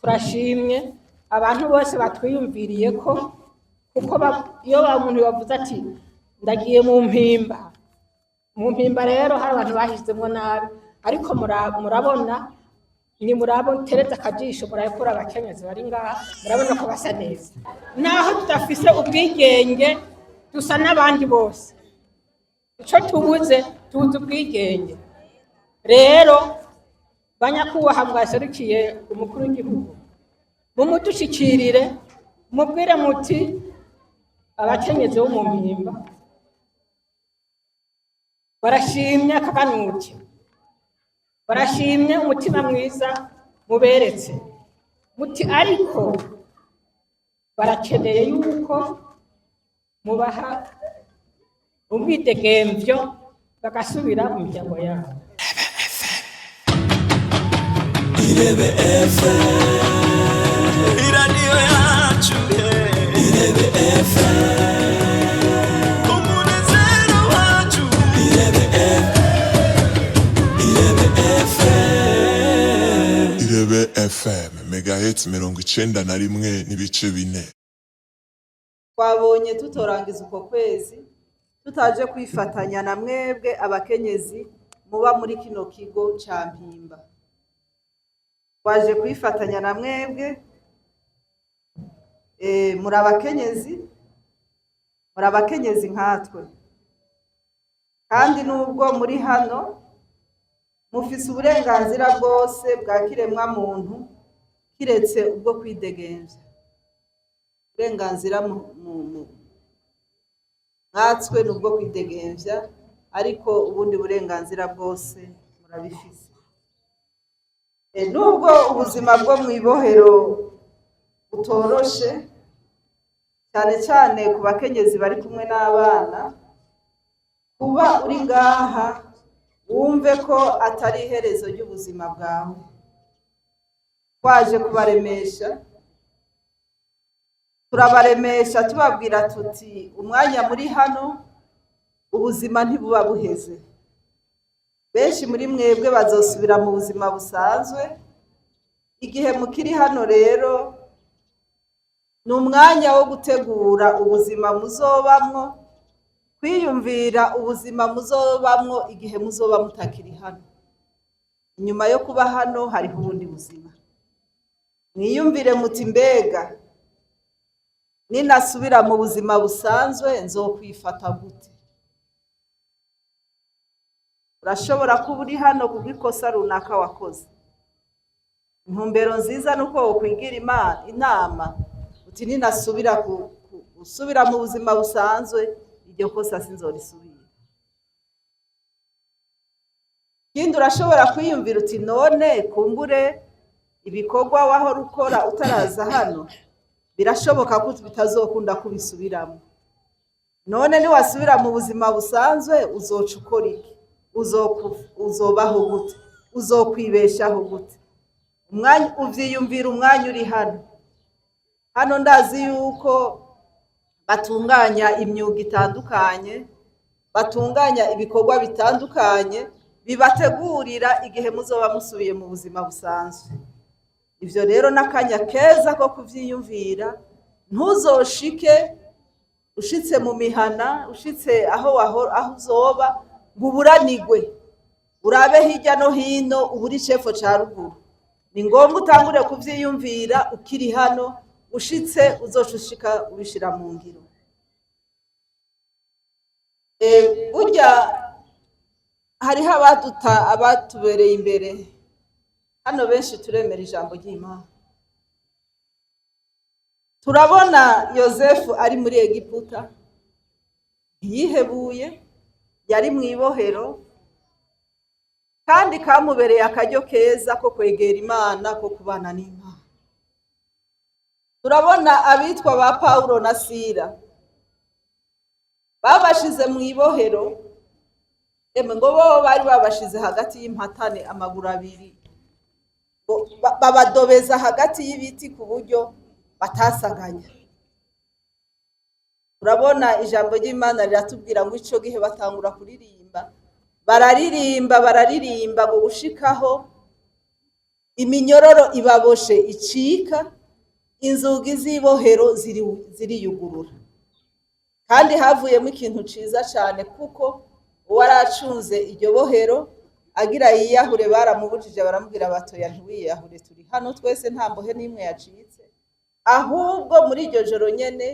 Turashimye abantu bose batwiyumviriye ko, kuko iyo umuntu bavuze ati ndagiye mu Mpimba, mu Mpimba rero hari abantu bahizemwo nabi, ariko murabona ni murabo teretse akajisho, murabikura abakenyezi bari ngaha, murabona ko basa neza. Naho tudafise ubwigenge, dusa n'abandi bose. Ico tubuze, tubuze ubwigenge. Rero banyakubaha mwaserukiye umukuru w'igihugu, mumudushikirire, mubwire muti abakenyezi bo mu Mpimba barashimye akaganuke, barashimye umutima mwiza muberetse, muti ariko barakeneye yuko mubaha umwidegemvyo bagasubira mu miryango yabo. Irebe FM, iradiyo yacu, Irebe FM, umunezero wacu, Irebe Irebe FM. Irebe FM, megahertz 91.4. Twabonye tutorangiza uko kwezi tutaje kwifatanya na mwebwe abakenyezi muba muri kino kigo ca Mpimba. Twaje kwifatanya na mwebwe. Muri abakenyezi, muri abakenyezi nkatwe, kandi nubwo muri hano mufise uburenganzira bwose bwa kiremwa muntu kiretse ubwo kwidegemvya. Uburenganzira mwatswe ni ubwo kwidegemvya, ariko ubundi burenganzira bwose murabifise. Nubwo ubuzima bwo mw'ibohero butoroshe, cyane cyane ku bakenyezi bari kumwe n'abana, kuba uri ngaha wumve ko atari iherezo ry'ubuzima bwawe. Twaje kubaremesha, turabaremesha tubabwira tuti umwanya muri hano ubuzima ntibuba buheze. Benshi muri mwebwe bazosubira mu buzima busanzwe. Igihe mukiri hano rero ni umwanya wo gutegura ubuzima muzobamwo, kwiyumvira ubuzima muzobamwo igihe muzoba mutakiri hano. Inyuma yo kuba hano hariho ubundi buzima. Mwiyumvire muti mbega ninasubira mu buzima busanzwe nzokwifata gute? Urashobora kuba uri hano kubw'ikosa runaka wakoze. Intumbero nziza ni uko wokwigira inama uti ninasubira gusubira mu buzima busanzwe, iryo kosa sinzorisubira. Ikindi, urashobora kwiyumvira uti none kumbure ibikorwa wahora ukora utaraza hano birashoboka ko bitazokunda kubisubiramo. None niwasubira mu buzima busanzwe uzoca ukora iki? Uzobaho gute? Uzokwibeshaho gute? Umwanya uvyiyumvira umwanya uri hano. Hano ndazi yuko batunganya imyuga itandukanye, batunganya ibikorwa bitandukanye bibategurira igihe muzoba musubiye mu buzima busanzwe. Ivyo rero n'akanya keza ko kuvyiyumvira. Ntuzoshike ushitse mu mihana, ushitse aho aho uzoba, ngo uburanigwe, urabe hirya no hino uburi cepfo ca ruguru. Ni ngombwa utangure kuvyiyumvira ukiri hano, ushitse uzoca ushika ubishira mu ngiro. Burya hariho abaduta, abatubereye imbere hano benshi. Turemera ijambo ry'Imana, turabona Yosefu ari muri Egiputa ntiyihebuye, yari mu ibohero, kandi kamubereye akaryo keza ko kwegera Imana, ko kubana n'Imana. Turabona abitwa ba Pawulo na Sira babashize mu ibohero. Emwe, ngo bo bari babashize hagati y'impatane amaguru abiri, ngo babadobeza hagati y'ibiti ku buryo batasaganya. Turabona ijambo ry'Imana riratubwira ngo ico gihe batangura kuririmba, bararirimba, bararirimba ngo gushikaho Iminyororo ibaboshe icika, inzugi z'ibohero ziriyugurura. Kandi havuyemo ikintu ciza cane, kuko uwaracunze iryo bohero agira yiyahure baramubujije, baramubwira batoya ntiwiyahure, turi hano twese, nta mbohe n'imwe yacitse. Ahubwo muri iryo joro nyene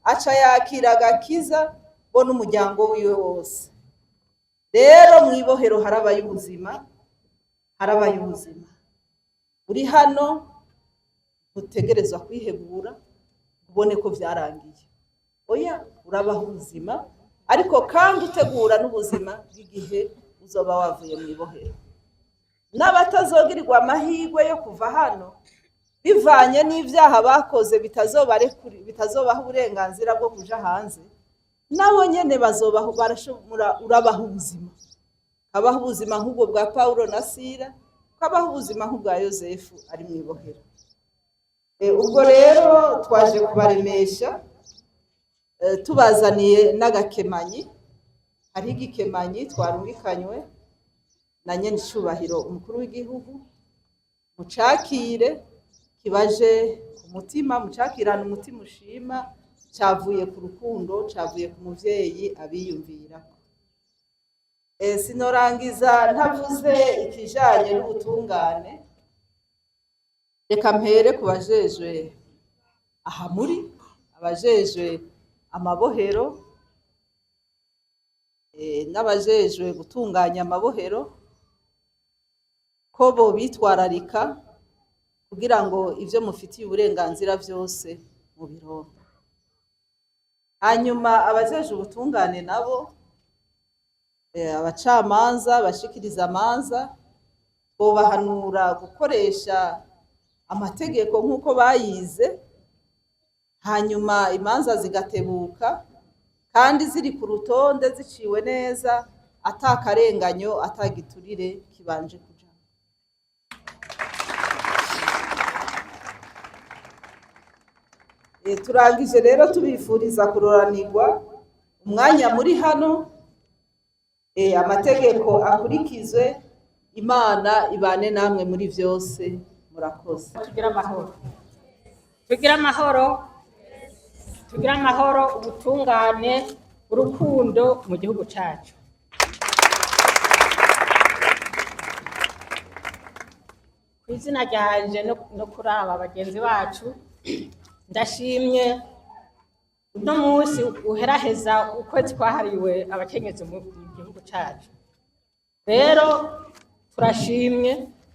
aca yakira agakiza bo n'umuryango wiwe wose. Rero mw'ibohero harabaye ubuzima, harabaye ubuzima. Uri hano ntutegerezwa kwihebura ubone ko vyarangiye. Oya, urabaho ubuzima, ariko kandi utegura n'ubuzima bw'igihe uzoba wavuye mw'ibohero. N'abatazogirirwa amahirwe yo kuva hano bivanye n'ivyaha bakoze bitazobaha uburenganzira bwo kuja hanze, nabo nyene bazobaho, barashobora, urabaho ubuzima. Kabaho ubuzima nk'ubwo bwa Paulo na Sila, kabaho ubuzima nk'ubwa Yosefu ari mw'ibohero. Ubwo rero twaje kubaremesha, tubazaniye n'agakemanyi. Hariho igikemanyi twarungikanywe na nyenicubahiro umukuru w'igihugu, mucakire kibaje ku mutima, mucakirane umutima ushima, cavuye ku rukundo, cavuye ku muvyeyi abiyumvirako. Sinorangiza ntavuze ikijanye n'ubutungane. Reka mpere ku bajejwe aha muri, abajejwe amabohero, n'abajejwe gutunganya amabohero, ko bo bitwararika kugira ngo ivyo mufitiye uburenganzira vyose mubironke. Hanyuma abajejwe ubutungane nabo, abacamanza bashikiriza amanza, bobahanura gukoresha amategeko nk'uko bayize, hanyuma imanza zigatebuka kandi ziri ku rutonde, ziciwe neza, atakarenganyo, atagiturire kibanje kuja. Turangije rero tubifuriza kuroranirwa umwanya muri hano, amategeko akurikizwe, Imana ibane namwe muri vyose. Murakoze. Tugire amahoro, tugire amahoro, tugire amahoro, ubutungane, urukundo mu gihugu cacu. Ku izina ryanje no kuri aba bagenzi bacu, ndashimye uno munsi uheraheza ukwezi kwahariwe abakenyezi mu gihugu cacu. Rero turashimye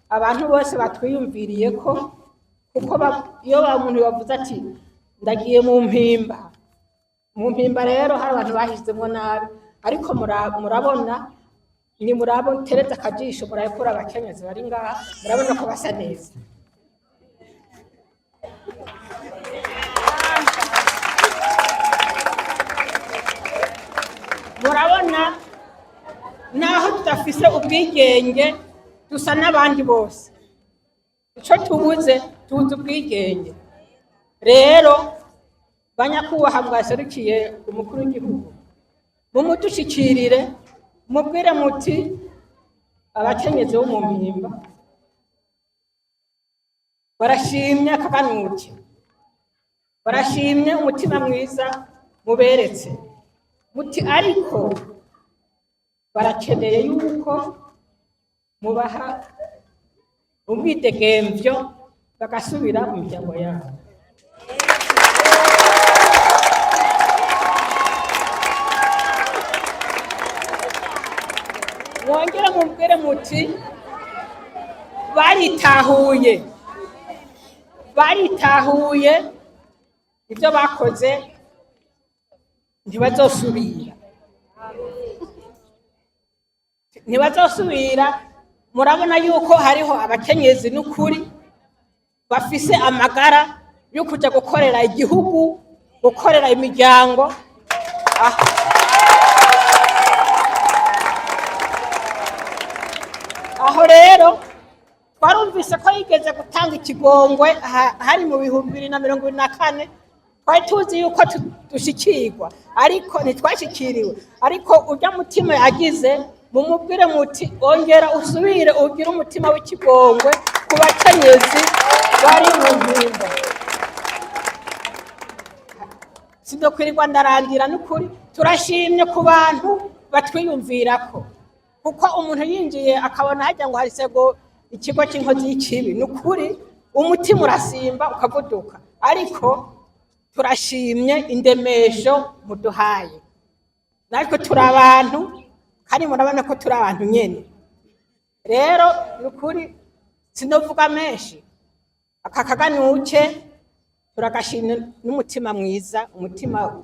abantu bose batwiyumviriye ko, kuko iyo umuntu yavuze ati ndagiye mu mpimba, mu mpimba rero hari abantu bahizemwo nabi, ariko murabona, ni murabo teretse akajisho murabikura abakenyezi bari ngaha, murabona ko basa neza. Murabona naho tudafise ubwigenge dusa n'abandi bose, ico tubuze tubuze ubwigenge. Rero banyakubaha mwaserukiye umukuru w'igihugu, mumudushikirire, mubwire muti abakenyezi bo mu mpimba barashimye akaganuke, barashimye umutima mwiza muberetse, muti ariko barakeneye yuko mubaha umwidegemvyo bagasubira mu miryango yabo. Mwongere mubwire muti baritahuye, baritahuye ibyo bakoze ntibazosubira, ntibazosubira. Murabona yuko hariho abakenyezi n'ukuri bafise amagara yo kuja gukorera igihugu, gukorera imiryango. Aho rero twarumvise ko yigeze gutanga ikigongwe hari mu bihumbi bibiri na mirongo ibiri na kane, twari tuzi yuko dushikirwa, ariko ntitwashikiriwe. Ariko urya mutima yagize, mumubwire muti ongera usubire ugire umutima w'ikigongwe Ku bakenyezi bari mu Mpimba, sidokwirirwa ndarangira. N'ukuri turashimye ku bantu batwiyumvirako, kuko umuntu yinjiye akabona hajya ngo harisego ikigo cy'inkozi y'ikibi, ni ukuri umutima urasimba ukavuduka. Ariko turashimye indemesho muduhaye. Natwe turi abantu, kandi murabona ko turi abantu nyene. Rero ni ukuri sinovuga menshi. Aka kaganuke turagashimye n'umutima mwiza, umutima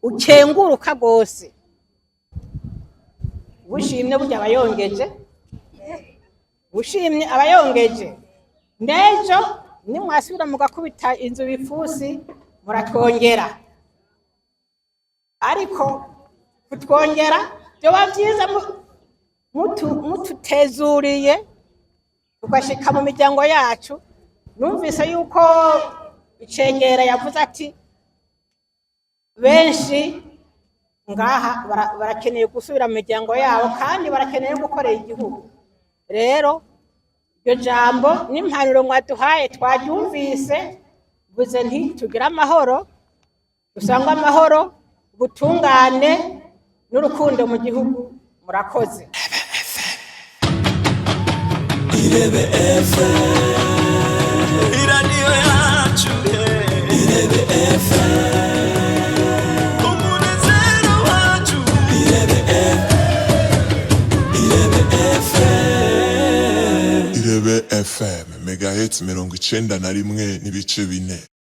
ukenguruka rwose. Bushimye burya abayongeje, bushimye abayongeje. N'ejo nimwasubira mugakubita inzu bipfusi, muratwongera. Ariko kutwongera byoba byiza mututezuriye tugashika mu miryango yacu. Numvise yuko icengera yavuze ati benshi ngaha barakeneye gusubira mu miryango yabo, kandi barakeneye gukorera igihugu. Rero iryo jambo n'impanuro mwaduhaye twaryumvise. Mvuze nti tugire amahoro, dusangwe amahoro, ubutungane n'urukundo mu gihugu. Murakoze. Irebe FM, iradiyo yacu, Irebe FM, umunezero wacu, Irebe FM, Irebe FM. Irebe FM, megahertz 91.4.